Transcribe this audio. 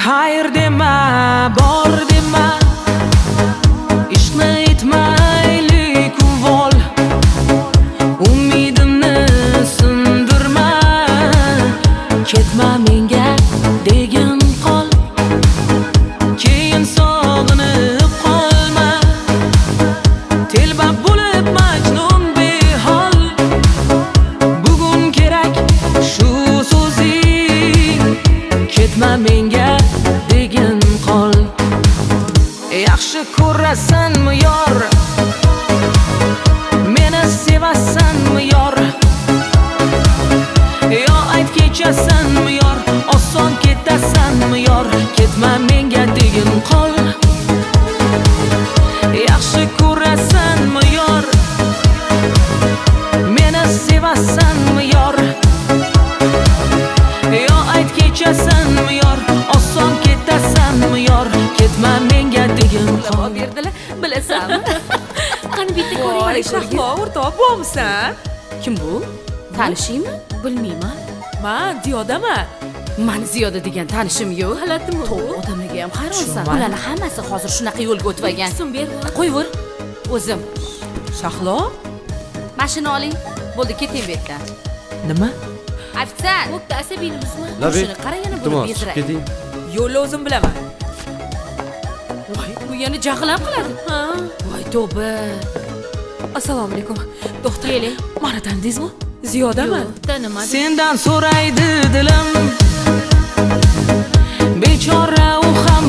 Xayr dema, bor dema, ishqni etmaylik uvol. Umidimni sindirma, ketma menga degin qol. Keyin sog'inib qolma, telba bo'lib majnun behol. Bugun kerak shu so'zing, ketma menga degin qol. Yaxshi ko'rasanmi, yor? Meni sevasanmi, yor? Yo ayt, kechasanmi, yor? Oson ketasanmi, yor? Ketma menga degin qol. Yaxshi ko'rasanmi, yor? Meni sevasanmi, yor? Yo ayt, kechasanmi, yor? Oson ketasanmi, yor? Ketma menga degin qol. Olib berdilar, bilasanmi? Qani, bitta Voy, ko'ring. Shahlo, o'rtoq, bormisan? Kim bu? Tanishingmi? Bilmayman. Man Ziyodaman. Mani Ziyoda degan tanishim yo'q. G'alatimi bu? To'g'ri, odamlarga ham hayronsan. Tushunmadim. Ularni hammasi hozir shunaqa yo'lga o'tib olgan. So'm ber. Qo'yvur o'zim. Shahlo. Mashina oling, bo'ldi, keting bu yerdan. Nima? Ofitsiant! Bo'pti, asabiyni buzma. Labi, Shuni qara, yana buni iltimos, bezra. chiqib keting. Yo'lni o'zim bilaman. Voy, bu yana jahl ham qiladi. Ha. Voy, tavba. Assalomu alaykum, doktor. Keling. Mani tanidingizmi? Ziyodaman. Yo'q, tanimadim. Sendan so'raydi dilim. Bechora u ham.